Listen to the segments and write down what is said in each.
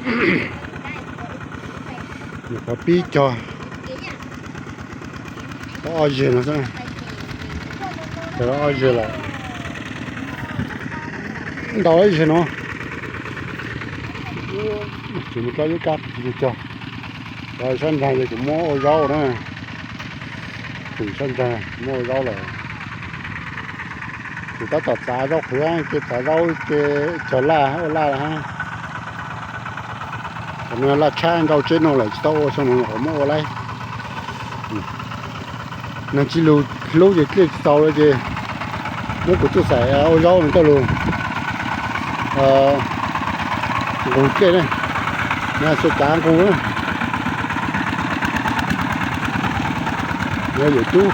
Nyuam qhuav pib cog ob zeg no xwb, cog ob zeg lawm, ntau ib zeg no. Tsis muaj kab yuav kab, tsis cog. Cov sab nraag ces kuv muab ua zaub na. Tus sab nraag muab ua zaub lawm. Kuv tab tom txav zaub qhwv, ces txav zaub ces cog laj ua laj hab. Qhov no laj tshab nkauj tseb no lawm tsis tau ua, xyoo no qhov muab ua laib. Neeg tsis lug hlub ces dlej tsis txaus lawm ces muab kuv txuj xaim ua zaub no coj lug nqus dlej na, xuas cav nqus na. Yog yawm tub.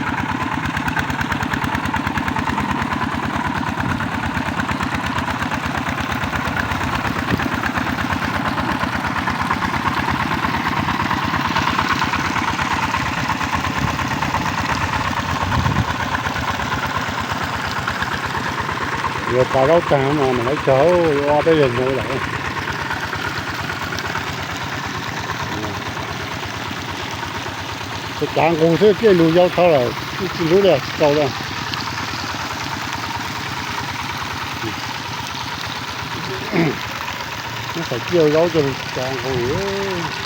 Yuav txav zaub tag mas mam li cog, ob peb zag hnyuv lawm. Xuas cav nqus xwb, dlej lug yau tau lawm, tsis hlub li tsis txaus li. Muab xaim ciaj ua zaub coj lug cav nqus.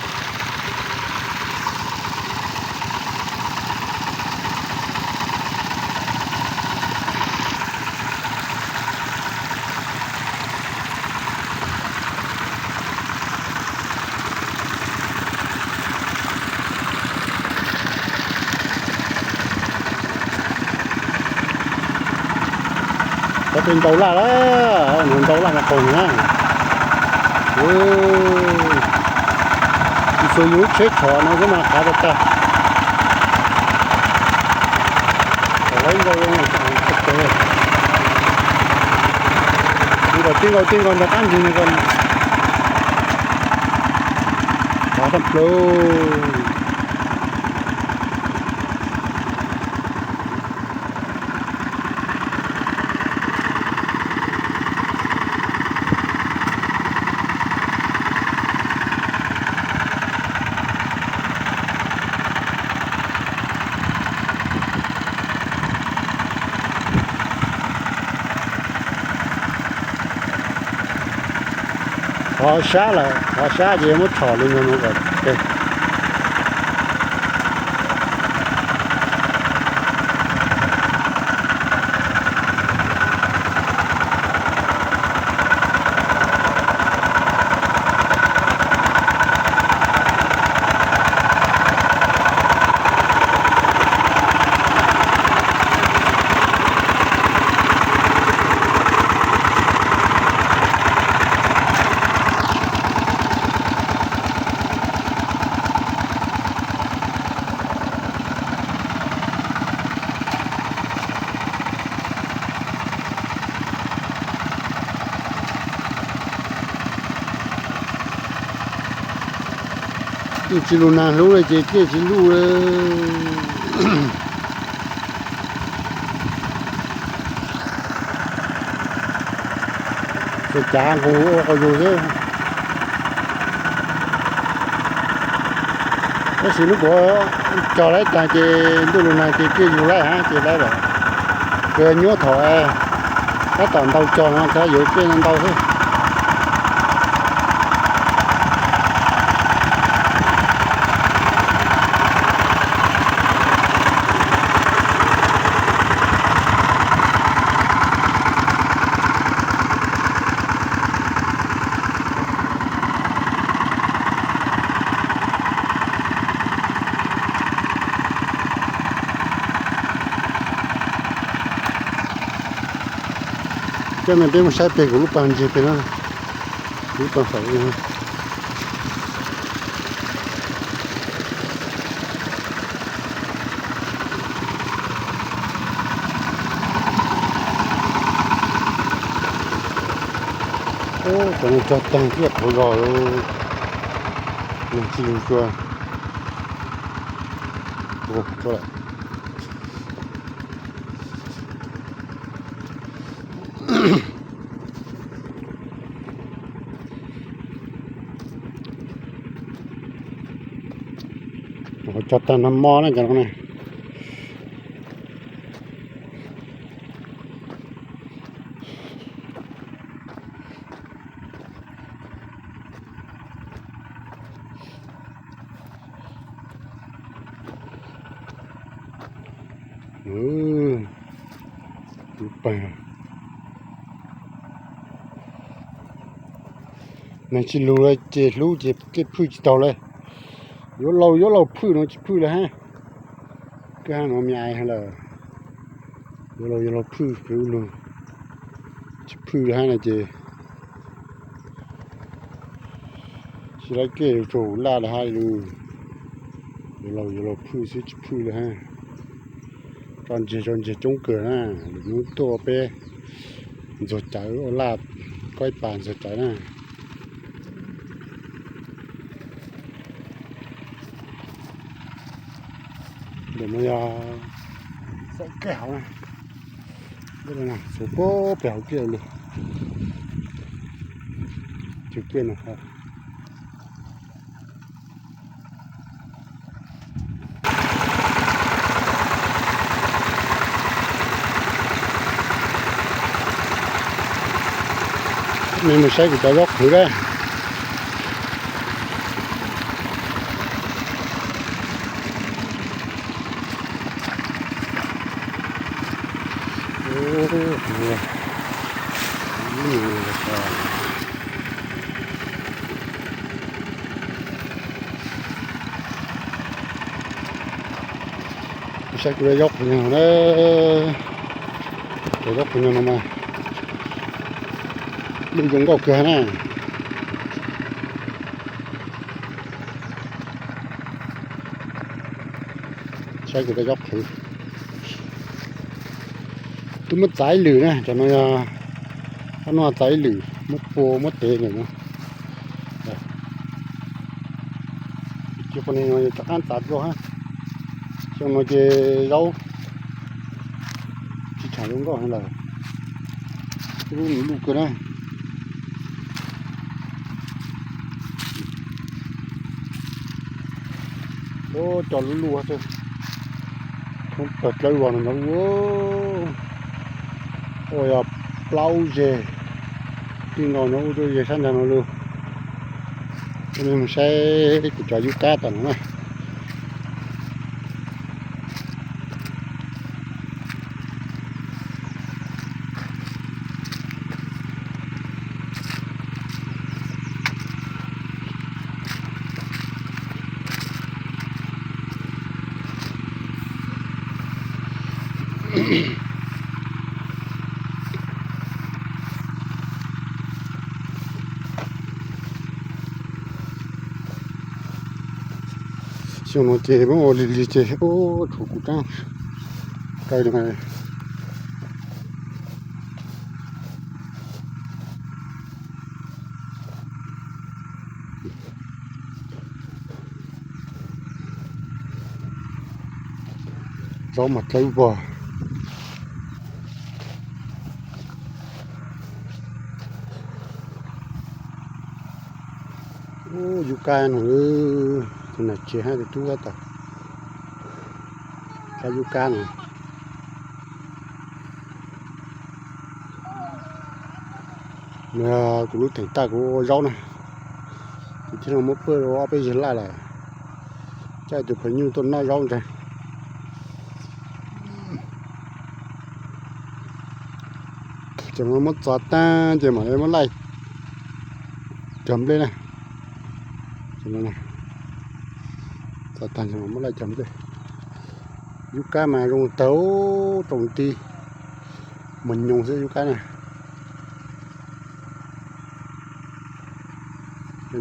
Cov tej ntau laj lawm, ntau laj no qaug na. Tsis txhua yus tsheb tshom no xwb mas qav tag tag. Thaum lawv ntau, tij nkaus tij nkaus nrog qab nrig no, qav tag plaws. Qhov sab lawm, qhov sab ces muab tshom li no kom. Dlej tsis lug nag hlub li ces dlej tsis luj li. Ces cav nqus ua qau yus xwb. Tab sis lub kuav cog laib tag ces ntuj lug nag ces dlej yus laib hab ces laib lawm. Kuv yog nyuab thaum tab tom ntau cog no txhad yus dlej ntau xwb. Coj me peb mus saib peg kuv lub pag ntseg peg na, lub tau saum. Cov no cog tag thiab qhov zog, tsis lug xyuas. Cog tag nag hmo na cov no na. Neeg tsis lug ces hlub ces kev phwj tsis taug li. Yuav laus yuav laus phwj no tsis phwj li hab. Kab hab no me ais lawm, yuav laus yuav laus phwj, lug tsis phwj li hab no ces tsis laib kev rau laj li hab li. Yuav laus yuav laus phwj xwb tsis phwj li hab. Tso ntsiag tso ntsiag coob kawg na, lwm hnub tuaj peb ntxuag cawv ua laj, kob ib pas ntxuag cawv na. Ntawm no yog txawm kiag hauv na, xuas puag pem hauv kiag li. Tsuag kiag no. Nej mus saib kuv cov zaub qhwv na. Saib kuv cov zaub qhwv no na, cov zaub qhwv no no mas lub zoo nkauj kawg na. Saib kuv cov zaub qhwv. Twb muab txav ib lwm na, cov no yog ob noj txav ib lwm, muab pua muab tev lawm no. Ces qhov no rov qab txav dlua hab. Xyoo no ces zaub tsis tsham zoo nkauj heev lawm. Lub nws luj kawg na. Cov lub luj xwb. Thoob pawg dlawb vog no ua, ua yog plaub zeg, tij nkaus no ua tuaj ze sab nraag no lug. Coj nej mus saib kuv cov yub kab tom no na. Xyoo no ces muab ua lig lig ces ua tshuav kuv rab kaw no. Zaub mas dlawb vog. Ub, yub kab no, tus nam tsev hab tus tub hab tod. Cov yub kab no. Nws kuv lub theem tag kuv ua zaub na, ces thiaj li muab pawj rau ob peb zeg laj lawm. Coj tus phas nyuj tuaj noj zaub ntag. Ces muab txov tag ces mam li muab laij cog nplej na. Txov tag ces mam muab laij cog nplej. Yub kab mas zoo tag, rau nti, mas nyoos xwb yub kab na.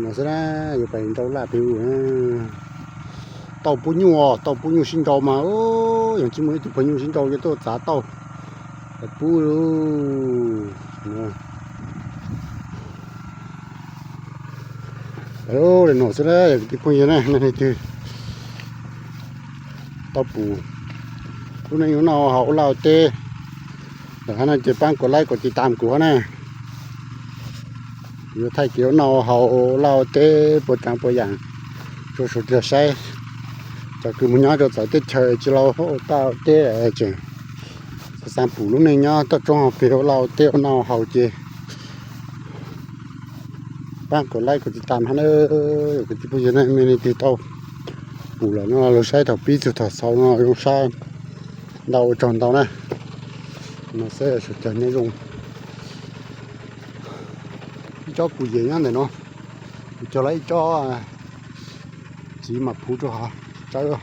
No xwb na, yuav pais nrau laj pem u. Tauj pub nyuj os, tauj pub nyuj sib nrau mas, yog tsis muaj ib tug phas nyuj sib nrau ces tuaj txav tauj pub. Li no xwb na, yog kwv tij phooj ywg na, nej leej twg tau pum, lub neej ua noj haus ua laj ua teb, lawm hab no ces pab kom like kom tiv tam kuv hab na. Kuv yuav thaij kev ua noj ua haus ua laj ua teb puas tsav puas yam rau sawv daws saib. Cov kws mus nyob rau txawv teb chaws tsis los ua teb tseem xav pum lub neej nyob toj roob hauv pes ua laj ua teb ua noj haus ces pab kom like kom tiv tam hab na. Kwv tij phooj ywg ne, nej leej twg tau pum lawm no los saib thaum pib txug thaum xaus no zoo sab ntau ua tsaug ntau na. No xwb sawv daws nyob zoo. Ib tsob kuv yem nyob ntawm no, kuv cog lawm ib tsob txiv mas phuv rau hauv tsawb.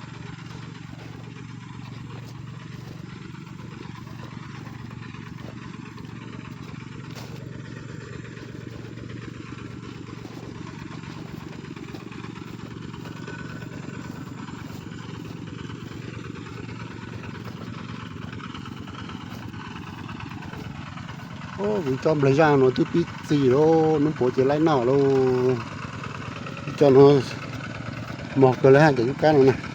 Kuv tsob nplaig zaj no twb pib txi lawm, hnub puav ces laib noj lawm. Ib tsob no mog kawg li hab cov yub kab no na.